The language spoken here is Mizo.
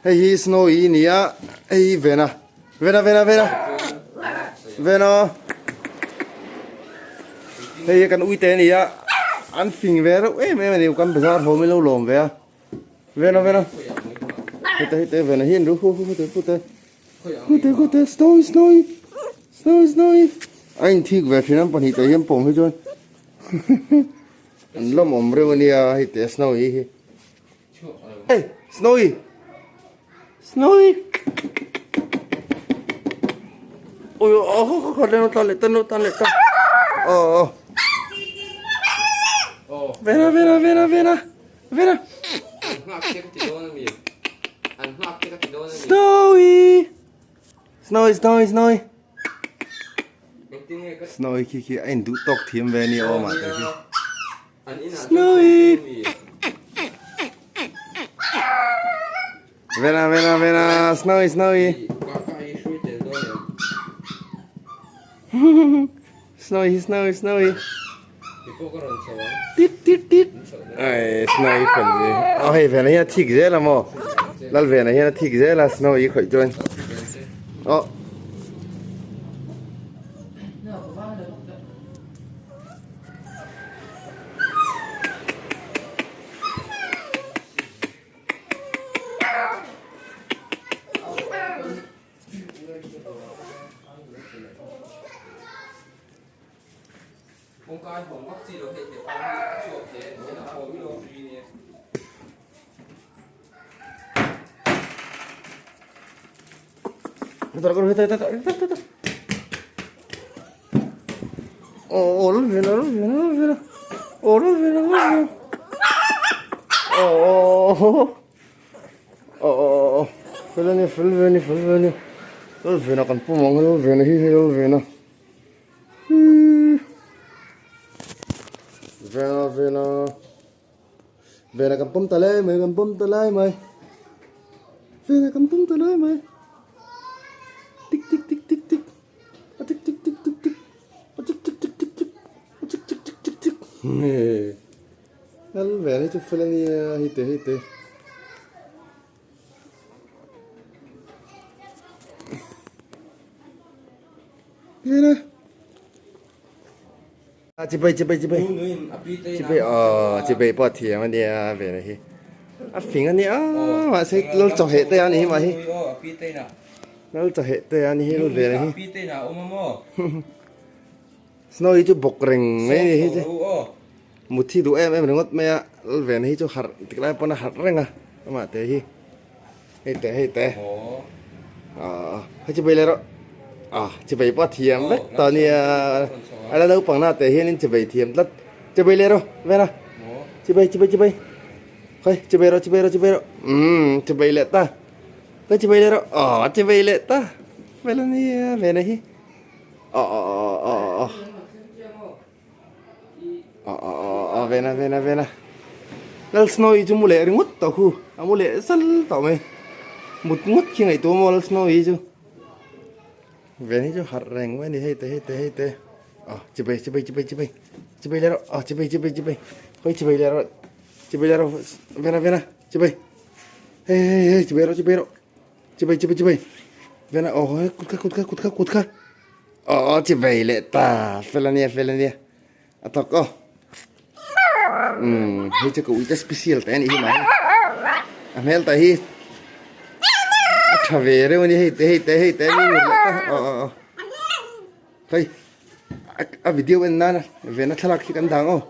Hei hi Snowy a ni a, hei hi Vena. Vena Vena Vena. Vena. Hei hi kan uite a ni a, an fing ve reuh em em a ni, kan bazar ho min lo lawm ve a. Vena Vena. Heta heta Vena hi an ru hu hu hu te hu te. Hu te hu te Snowy Snowy. Snowy Snowy. A inthik ve thin an pahnih te hian pawm hi chuan. An lawm awm reuh a nia hei te Snowy hi. Hey Snowy. Snowy. Ui oh oh oh tan leh tan tan leh tan. Oh oh. Vena Vena Vena Vena Vena. Snowy. Snowy Snowy Snowy. Snowy khi khi a induh tawk thiam ve a ni awm ah te khi. Snowy! Vena vena vena Snowy Snowy. Snowy Snowy Snowy. Tit tit tit. Ai Snowy fel ni. Oh hei vena hian a thik zel a maw. Lal vena hian a thik zel a Snowy khawih chuan. Oh. Kan pum ang Lalvena hi hei Lalvena. Vena Vena Vena kan pawm ta lai mai kan pawm ta lai mai Vena kan pawm ta lai mai tik tik tik tik tik a tik tik tik tik tik a tik tik tik tik tik a tik tik tik tik tik Lal Vena hi chu fel a nia hei te hei te. Chibai chibai chibai chibai aw chibai pawh a thiam a nia ve na hi a fing a nia mahse lal chaw heh te a ni hi mah hi lal chaw heh te a ni hi lal ve na hi snow hi chu bawk reng mai a ni hi chu muthi duh em em ringawt mai a lal ve na hi chu harh tik lai pawn a harh reng a amah te hi. Hei te hei te ah hei chibei leh rawh ah chibei pawh a thiam vek tawh ania a la naupang na te hianin chibei thiam tlat chibei leh rawh vela chibei chibei chibei khawi chibei rawh chibei rawh chibei rawh umm chibei leh ta khawi chibei leh rawh aw chibei leh ta vela nia vena hi aw aw aw aw aw aw aw aw vena vena vena lal snow-i chu mu leh ringawt tawh khu a mu leh zal tawh mai mut ngawt khi ngaihtuah maw lal snow-i chu ven hi chu harh reng mai a ni hei te hei te hei te aw chibai chibai chibai chibai chibai leh rawh aw chibai chibai chibai khawi chibai leh rawh chibai leh rawh vena vena chibai hei hei hei chibai rawh chibai rawh chibai chibai chibai vena aw kut kha kut kha kut kha kut kha. Aw chi vei leh ta fel ania fel ania a thawk aw umm hei chu ka ui te special te anih hi mai a hmel ta hi a tha ve reuh ania hei te hei te hei te mi ngut leh ta aw aw aw hei a video en nana vena thlalak hi kan dang aw.